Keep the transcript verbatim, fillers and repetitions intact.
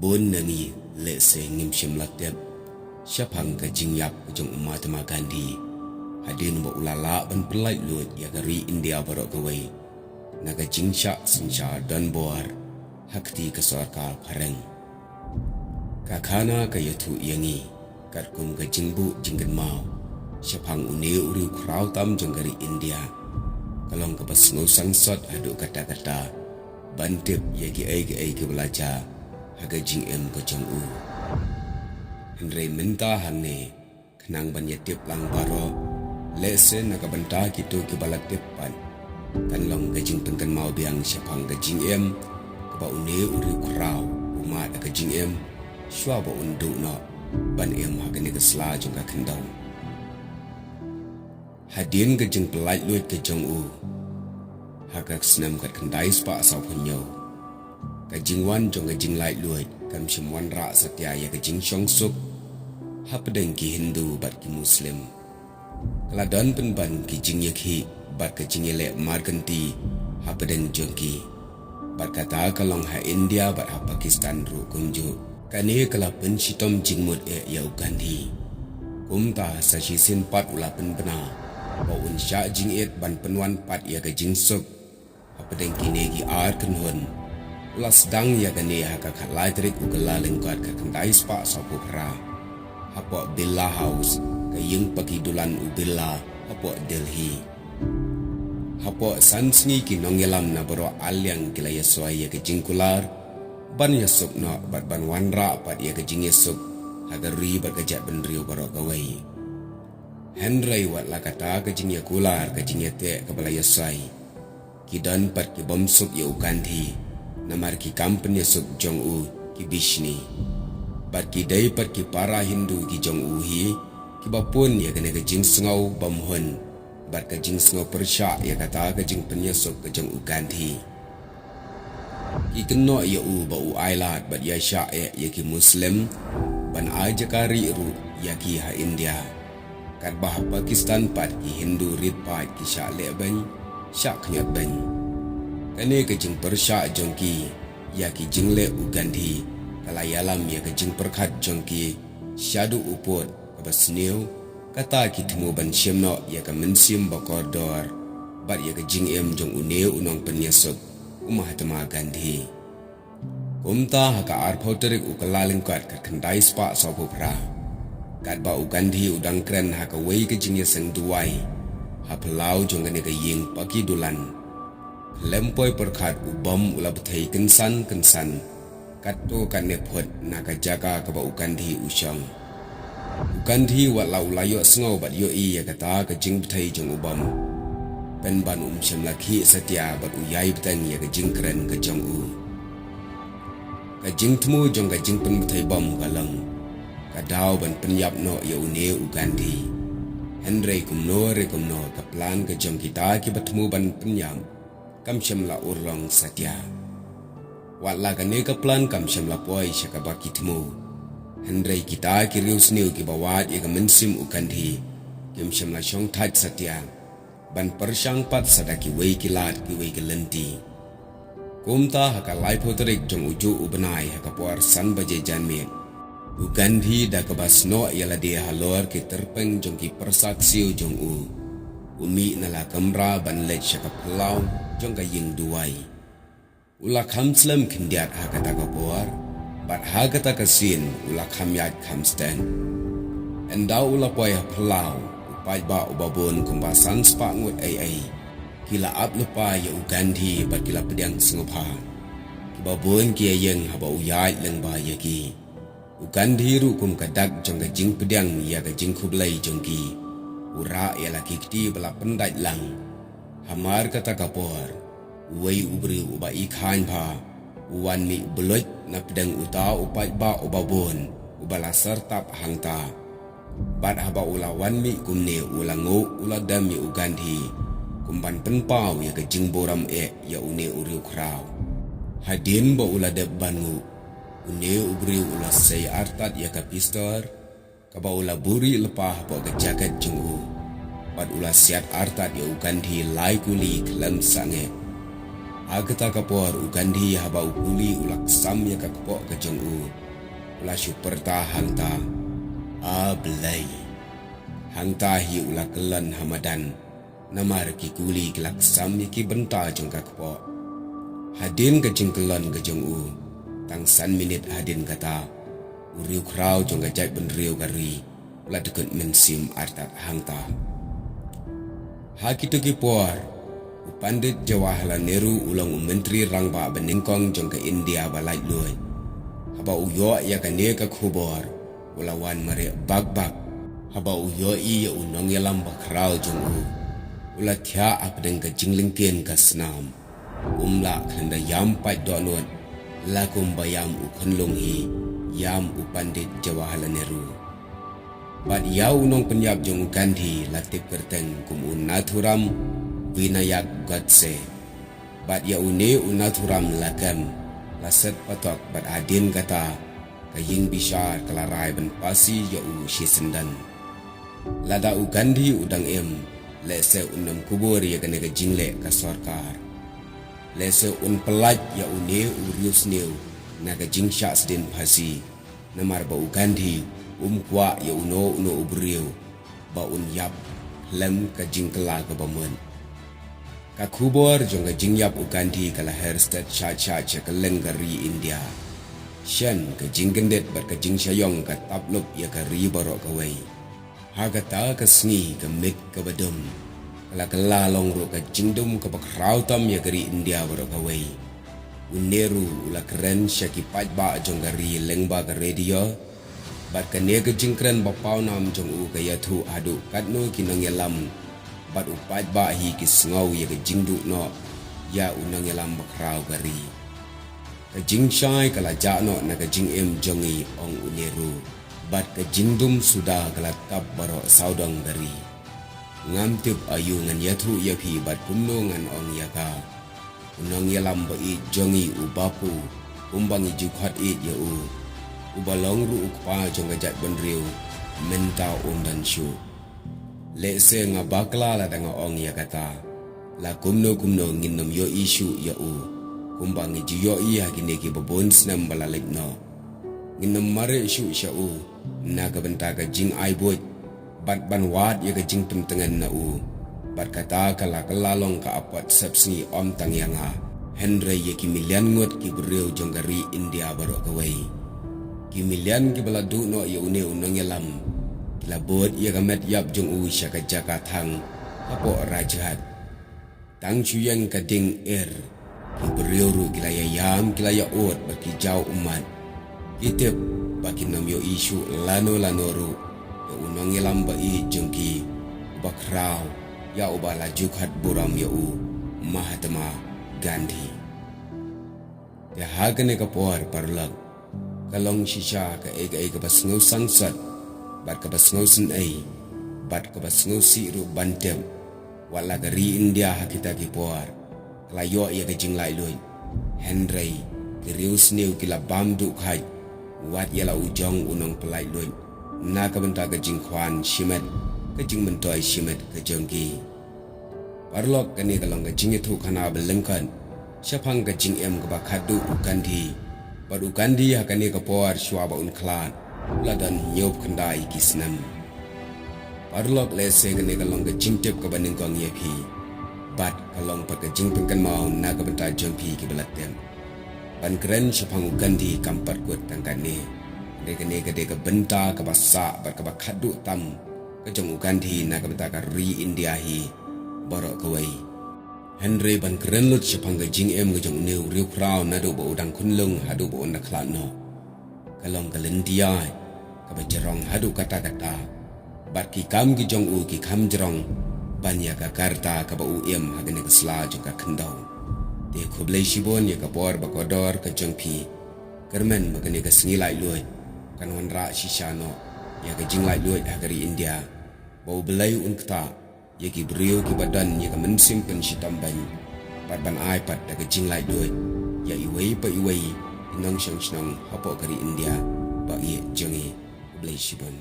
Bun na ngi lehse ngim shym la tip shaphang ka jingïap ka jong u Mahatma Gandhi, hadien ba u la lah ban pyllait luid ïa ka ri India baroh kawei na ka jingshah synshar donbor ha kti ka sorkar phareng. Ka khana ka ïathuh ïa ngi katkum ka jingbuh jingkynmaw shaphang une u riewkhraw tam jong ka ri India, ka long kaba sngewsangsot haduh katta katta ban tip ïa kiei kiei kiba la jia ha ka jingim ka jong u. Hynrei mynta hangne, khnang ban ïatip lang baroh, lehse na ka bynta kito kiba la tip pat, kan long ka jingpynkynmaw biang shaphang ka jingim kaba une u riewkhraw u mad ha ka jingim shuwa ba un duh noh ban im ha kane ka sla jong ka khyndew. Hadien ka jingpyllait luid ka jong u ha ka snem khatkhyndai spah sawphew hynñiew, ka jingwan jong ka jinglaitluid kam shym wanrah satia ïa ka jingshongsuk hapdeng ki Hindu bad ki Muslim. Ka la don pynban ki jingïakhih bad ka jingïaleh markynti hapdeng jong ki. Bad kata ka long ha India bad ha Pakistan ruh kumjuh. Kane ka la pynshitom jingmut eh ïa u Gandhi. Kumta sa shisien pat u la pynbna ba un shah jingit ban pynwan pat ïa ka jingsuk hapdeng kine ki ar kynhun. U la sdang ïa kane ha ka khatlai tarik u Kyllalyngkot khatkhyndai spah sawphew phra, hapoh Birla House, ka ïing paki dulan u Birla hapoh Delhi. Hapoh san sngi ki nongïalam na baroh arliang ki la ïasoi ïa ka jingkular ban ïasuk noh bad ban wanrah pat ïa ka jingïasuk ha ka ri bad ka jaitbynriew baroh kawei. Hynrei wat la kata ka jingïakular, ka jingïateh kaba la ïasoi, ki don pat ki bym suk ïa u Gandhi, namar ki kam pynïasuk jong u ki bishni. Bad ki dei pat ki para Hindu ki jong u hi kiba pun ïa kane ka jingsngew bymhun bad ka jingsngew pyrshah ïa kata ka jingpynïasuk ka jong u Gandhi. Ki kynnoh ïa u ba u ailad bad ïaishah eh ïa ki Muslim ban ai jaka rieh ruh ïa ki ha India. Katba ha Pakistan pat ki Hindu rit paid ki shah leh beiñ, shah khñiot beiñ. Kane ka jingpyrshah jong ki ïa ki jingleh u Gandhi ka la ïalam ïa ka jingpyrkhat jong ki shaduh u pud kaba sniew, kata ki thmu ban shim noh ïa ka mynsiem ba kordor bad ïa ka jingim jong une u nongpynïasuk u Mahatma Gandhi. Kumta ha ka arphew tarik u Kyllalyngkot khatkhyndai spah sawphew phra, katba u Gandhi u dang kren ha kawei ka jingïaseng duwai ha phyllaw jong kane ka ïing paki dulan, khlem poi pyrkhat u bom u la bthei kynsan kynsan katto katne phut na ka jaka kaba u Gandhi u shong. U Gandhi wat la u la ïohsngew bad ïohi ïa kata ka jingbthei jong u bom, pynban um shym la khih satia bad u ïai bteng ïa ka jingkren ka jong u. Ka jingthmu jong ka jingpynbthei bom ka long ka daw ban pynïap noh ïa une u Gandhi. Hynrei kumno re kumno, ka plan ka jong kita kiba thmu ban pynïap kam shym la urlong satia. Wat la kane ka plan kam shym la poi sha kaba ki thmu, hynrei kita ki riewsniew kiba wad ïa ka mynsiem u Gandhi kim shym la shongthait satia ban pyrshang pat sa da kiwei ki lad kiwei ki lynti. Kumta ha ka laiphew tarik jong u juh u bnai ha ka por san baje janmiet, u Gandhi da kaba snoh ïa lade halor ki tyrpeng jong ki pyrsa ksiew jong u, u mih na la kamra ban leit sha ka phyllaw jong ka ïing duwai. U la kham slem khyndiat ha kata ka por, bad ha kata ka sien u la kham ïaid kham steng. Ynda u la poi ha phyllaw, u paidbah uba bun kumba san spah ngut ei ei ki la ap lypa ïa u Gandhi bad ki la pdiang sngewbha. Kiba bun ki ïeng haba u ïaid lyngba ïa ki. U Gandhi ruh kum ka dak jong ka jingpdiang ïa ka jingkhublei jong ki, u rah ïa la ki kti ba la pyndait lang. Hamar kata ka por, uwei u briew uba i khaiñ bha u wan mih bluit na pdeng uta u paidbah uba bun uba la syrtap hangta. Bad haba u la wan mih kumne, u la nguh, u la dem ïa u Gandhi kum ban pynpaw ïa ka jingburom eh ïa une u riewkhraw. Hadien ba u la dep ban nguh, une u briew u la sei artat ïa ka pistor kaba u la buhrieh lypa hapoh ka jaket jong u, bad u la siat artat ïa u Gandhi lai kuli khlem sangeh. Ha kata ka por u Gandhi haba u kuli u la ksam ïa ka kpoh ka jong u, u la shu pyrta hangta, A Blei. Hangta hi u la kyllon ha madan, namar ki kuli ki la ksam ïa ki bynta jong ka kpoh. Hadien ka jingkyllon ka jong u, tang san minit hadien kata, u riewkhraw jong ka jaitbynriew ka ri u la dkut mynsiem artat hangta. Ha kito ki por, u Pandit Jawaharlal Nehru u long u myntri rangbah banyngkong jong ka India ba laitluid. Haba u ïoh ïa kane ka khubor, u la wan mareh bak bak. Haba u ïohi ïa u nongïalam bakhraw jong u, u la thiah hapdeng ka jinglyngkhein ka snam. Um lah khlem da ïam pait dohnud, la kumba ïam u khunlung hi, ïam u Pandit Jawaharlal Nehru. Bad ïa u nongpynïap jong u Gandhi la tip kyrteng kum u Nathuram Vinayak Godse. Bad ïa une u Nathuram la kem, la set patok bad hadien kata, ka ïing bishar ka la rai ban phasi ïa u shisyndon. Lada u Gandhi u dang im, lehse un ym kubur ïa kane ka jingleh ka sorkar. Lehse un pyllait ïa une u riewsniew na ka jingshah sdien phasi, namar ba u Gandhi um kwah ïa uno uno u briew ba un ïap khlem ka jingkylla kaba mut. Ka khubor jong ka jingïap u Gandhi ka la her stet shah shah sha kylleng ka ri India. Shen ka jingkyndit bad ka jingshah ïong ka tap lup ïa ka ri baroh kawei. Ha kata ka sngi ka miet kaba dum, ka la kylla long ruh ka jingdum kaba khraw tam ïa ka ri India baroh kawei. U Nehru u la kren sha ki paidbah jong ka ri lyngba ka radio, bad kane ka jingkren ba pawnam jong u ka ïathuh haduh katno ki nongïalam bad u paidbah hi ki sngew ïa ka jingduh noh ïa u nongïalam bakhraw ka ri. Ka jingshai ka la jah noh na ka jingim jong ngi, ong u Nehru, bad ka jingdum suda ka la tap baroh sawdong ka ri. Ngam tip aïu ngan ïathuh ïa phi bad kumno ngan ong ïa ka. U nongïalam ba ïeit jong ngi u Bapu, kumba ngi ju khot ïeit ïa u, uba long ruh u kpa jong ka jaitbynriew, mynta um don shuh. Lehse nga bakla lada nga ong ïa kata. La kumno kumno ngin ym ïohi shuh ïa u, kumba ngi ju ïohi ha kine kiba bun snem ba la leit noh. Ngin ym mareh shuh sha u na ka bynta ka jingai buit bad ban wad ïa ka jingpyntngen na u. Bad kata ka la kylla long ka apot sepsngi, ym tang ïa nga, hynrei ïa ki million ngut ki briew jong ka ri India baroh kawei. Ki million kiba la duh noh ïa une u nongïalam, ki la bud ïa ka met ïap jong u sha ka jaka thang hapoh Rajghat. Tang shu ïeng ka ding ir, ki briew ruh ki la ïa ïam, ki la ïa ud bad ki jaw ummat. Ki tip ba kin ym ïohi shuh lano lano ruh ïa u nongïalam ba ïeit jong ki, uba khraw ïa uba la ju khot burom ïa u, Mahatma Gandhi. Te ha kane ka por, paralok, ka long shisha kaei kaei kaba sngewsangsot bad kaba sngewsynei bad kaba sngewsih ruh ban tip. Wat la ka ri India ha kita ki por ka la ïoh ïa ka jinglaitluid, hynrei ki riewsniew ki la bam duh khait, wat ïa la u jong u nongpynlaitluid, na ka bynta ka jingkhwan shimet, ka jingmyntoi shimet ka jong ki. Paralok, kane ka long ka jingïathuhkhana ba lyngkot shaphang ka jingim kaba khatduh u Gandhi. Bad u Gandhi ha kane ka por, shuwa ba un khlad, u la don hynñiewphew khyndai ki snem. Paralok, lehse kane ka long ka jingtip kaba nyngkong ïa phi, bad ka long pat ka jingpynkynmaw na ka bynta jong phi kiba la tip. Ban kren shaphang u Gandhi kam pat kut tang katne. Hynrei kane ka dei ka bynta kaba sah bad kaba khatduh tam ka jong u Gandhi na ka bynta ka ri India hi baroh kawei. Hynrei ban kren lut shaphang ka jingim ka jong une u riewkhraw naduh ba u dang khunlung haduh ba un da khlad noh, ka long ka lynti ïaid kaba jrong haduh katta katta. Bad ki kam ki jong u ki kham jrong ban ïa ka karta kaba u im ha kane ka sla jong ka khyndew. Te khublei shibun ïa ka por ba kordor ka jong phi. Kyrmen ba kane ka sngi laitluid kan wanrah shisha noh ïa ka jinglaitluid ha ka ri India. Ba U Blei un ktah ïa ki briew kiba don ïa ka mynsiem pynshitom beiñ, bad ban ai pat da ka jinglaitluid ïa iwei pa iwei i nongshong shnong hapoh ka ri India ba ïeit jong ngi. Khublei shibun.